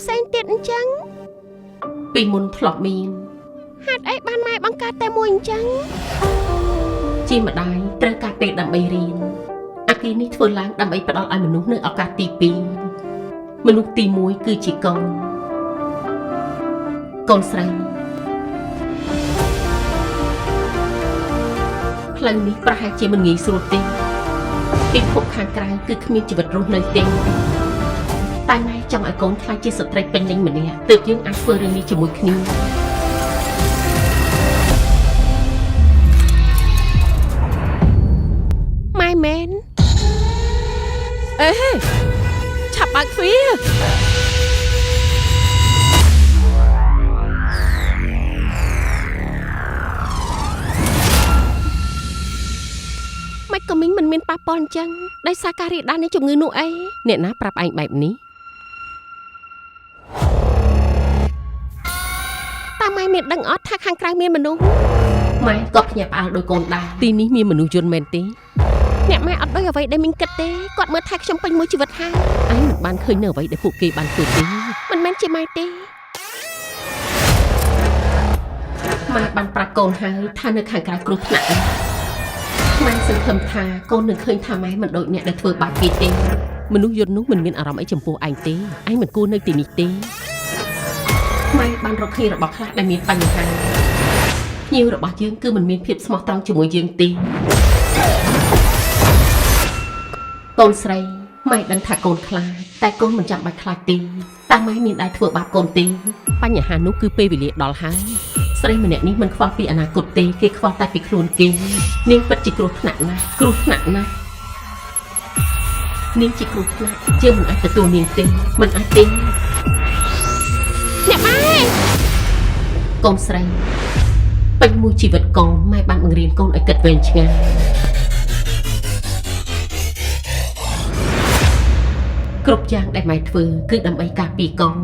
ផ្សេងទៀតអញ្ចឹង ពីមុនធ្លាប់មាន ហេតុអីបានម៉ែបង្កើតតែមួយអញ្ចឹង ជាម្ដាយត្រូវការពេលដើម្បីរៀនអាគារនេះធ្វើឡើងដើម្បីផ្ដល់ឲ្យមនុស្សនូវឱកាសទី2មនុស្សទី1គឺជាកូន កូនស្រីផ្លូវនេះប្រហែលជាមិនងាយស្រួលទេពិភពខាងក្រៅគឺគ្មានជីវិតរស់នៅទេតែម៉ែចង់ឲ្យកូនក្លាយជាស្ត្រីពេញលេញម្នាក់ទើបយើងអាចធ្វើរឿងនេះជាមួយគ្នា ម៉ែមែន អេឆាប់បើកទ្វារ មិនក៏មីងមិនមានប៉ះពាល់អញ្ចឹងដោយសារការរាលដាលនៃជំងឺនោះអី អ្នកណាប្រាប់ឯងបែបនេះ តើម៉ែមានដឹងអត់ថាខាងក្រៅមានមនុស្ស ម៉ែក៏ភ្ញាក់ផ្អើលដោយកូនដែរទីនេះមានមនុស្សយន្តមែនទេ អ្នកម៉ែអត់ដូចអ្វីដែលមីងគិតទេគាត់មើលថែខ្ញុំពេញមួយជីវិតហើយ ឯងមិនបានឃើញនៅអ្វីដែលពួកគេបានធ្វើទេ មិនមែនជាម៉ែទេ ម៉ែបានប្រាប់កូនហើយថានៅខាងក្រៅគ្រោះថ្នាក់ណាស់ម៉ែសង្ឃឹមថាកូននឹងឃើញថាម៉ែមិនដូចអ្នកដែលធ្វើបាបគេទេមនុស្សយន្តនោះមិនមានអារម្មណ៍អីចំពោះឯងទេឯងមិនគួរនៅទីនេះទេម៉ែបានរកឃើញរបស់ខ្លះដែលមានបញ្ហាភ្ញៀវរបស់យើងគឺមិនមានភាពស្មោះត្រង់ជាមួយយើងទេកូនស្រីម៉ែដឹងថាកូនខ្លាចតែកូនមិនចាំបាច់ខ្លាចទេតែម៉ែមានដែរធ្វើបាបកូនទេបញ្ហានោះគឺពេលវេលាដល់ហើយ ស្រីម្នាក់នេះមិនខ្វល់ពីអនាគតទេគេខ្វល់តែពីខ្លួនគេនាងពិតជាគ្រោះថ្នាក់ណាស់គ្រោះថ្នាក់ណាស់នាងជាគ្រោះថ្នាក់យើងមិនអាចទទួលនាងទេមិនអាចទេ អ្នកម៉ែ កូនស្រីពេញមួយជីវិតកូនម៉ែបានបង្រៀនកូនឲ្យគិតវែងឆ្ងាយគ្រប់យ៉ាងដែលម៉ែធ្វើគឺដើម្បីការពារកូន